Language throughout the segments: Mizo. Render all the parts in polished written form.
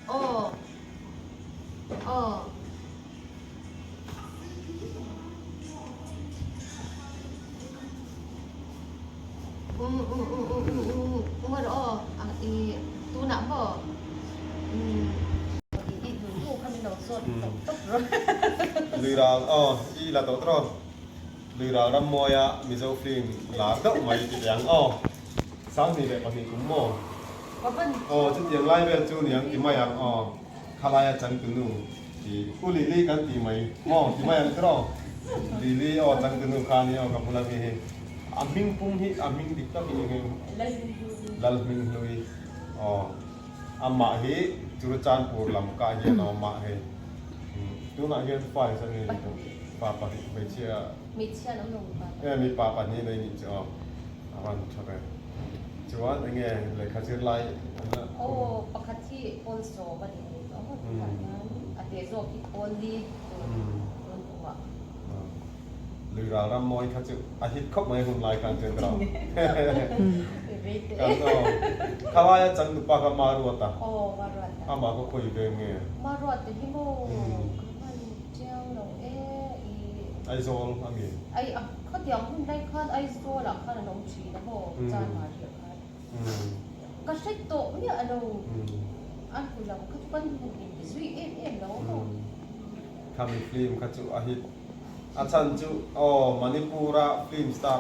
Aw. Aw. Um um um um um um um rawh aw a i tunah maw um i i duh duh kha min lo zawt tawp tawp rawh. Luiral aw i la tawh tawh Luiral Rammawia Mizo film lar deuh mai ti teh ang aw. 22 kum maw? Aw chutiang lai vel chu niang ti mai ang aw khalaia changtunu ti U Lily kan ti mai maw ti mai ang tiraw Lily aw changtunu kha ni aw ka bula mi hi a hming pum hi a hming dik tak hi enge Lalhminghlui aw amah hi Churachandpur lam kah hian a awm a hei tunah hian fa engzat nge ni tawh fa pahnih hmeichhia mipa pahnih nei nih chu aw. A van tha ve. Chuan enge lehkha zir lai an la. Aw pakhat hi pawl sawm a ni thei tawh ngawt tah hian a teh zawk hi pawl li tur tun kumah. Lui ral ram mawi kha chu a hit khawp mai hun lai khan chuan ka lo. Kan aw khalaia changtupa kha Maruata. Aw Maruata. Amah khaw khawi veng nge. Maruata hi maw ka hman chiang lo e i. Aizawl a mi. Ai a. Khatiang hun lai khan Aizawlah khan an awm thin a maw Chanmar riah khan. Ka hre tawh miah lo. A hnu lam kha chu kan hmu in ti zui em em lo a maw. Khami film kha chu a hit. A chhan chu aw Manipur-a film star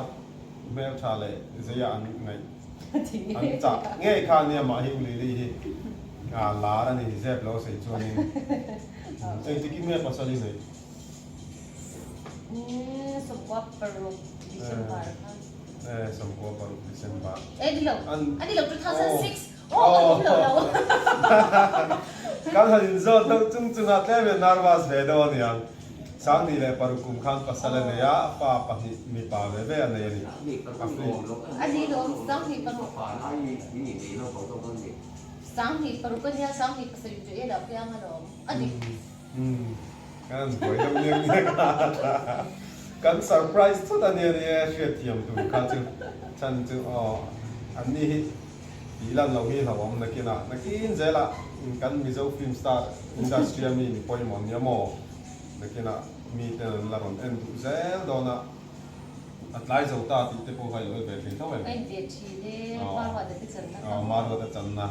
hmeltha leh zeia an ngaih an chah ngei kha nia mah hi Lily hi lar a ni zep lo sei chuanin engtikin nge pasal i neih? 16 December khan. Eh, 16 December. Eh, ni lo. An ni lo 2006. Oh, an lo lo. Kan han in zawt deuh chung chung a tlem in nervous ve deuh a niang. 26 kum khan pasal a nei a, fa pahnih mipa ve ve a nei a ni. A film. A ni lo, 26. 26 a nia, 27 chu e lah piang alawm. A dik. Umm kan buai deuh nek nek a, kan surprise thut a nia nia hriat thiam tur kha chu chhan chu aw an ni hi tih lan loh hi hlauhawm nakin ah nakin zel ah kan Mizo film star industry a mi mi pawimawh nia maw nakin ah mi ten an la rawn en duh zel dawn a a tlai zo ta tih te pawh kha i lo en ve thin tho em? En ve thin e, Maruata te channa kha. Aw Maruata channa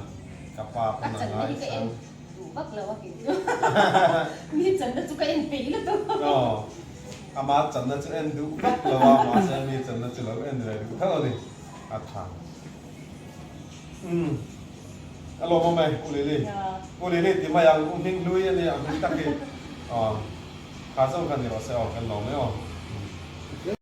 ka pa pawn a ngaisang. Duh vak lo a kei chu. Mi channa chu ka en peih lutuk. Aw, ama channa chu en duh vak lo a, mahse mi channa chu lo en ve duh tho a ni. A tha. Umm, a lawmawm e, U Lily. U Lily ti mai ang, U Hming hlui a nia, a hming tak hi. Aw, kha zawng kha ni rawh se aw, kan lawm e aw.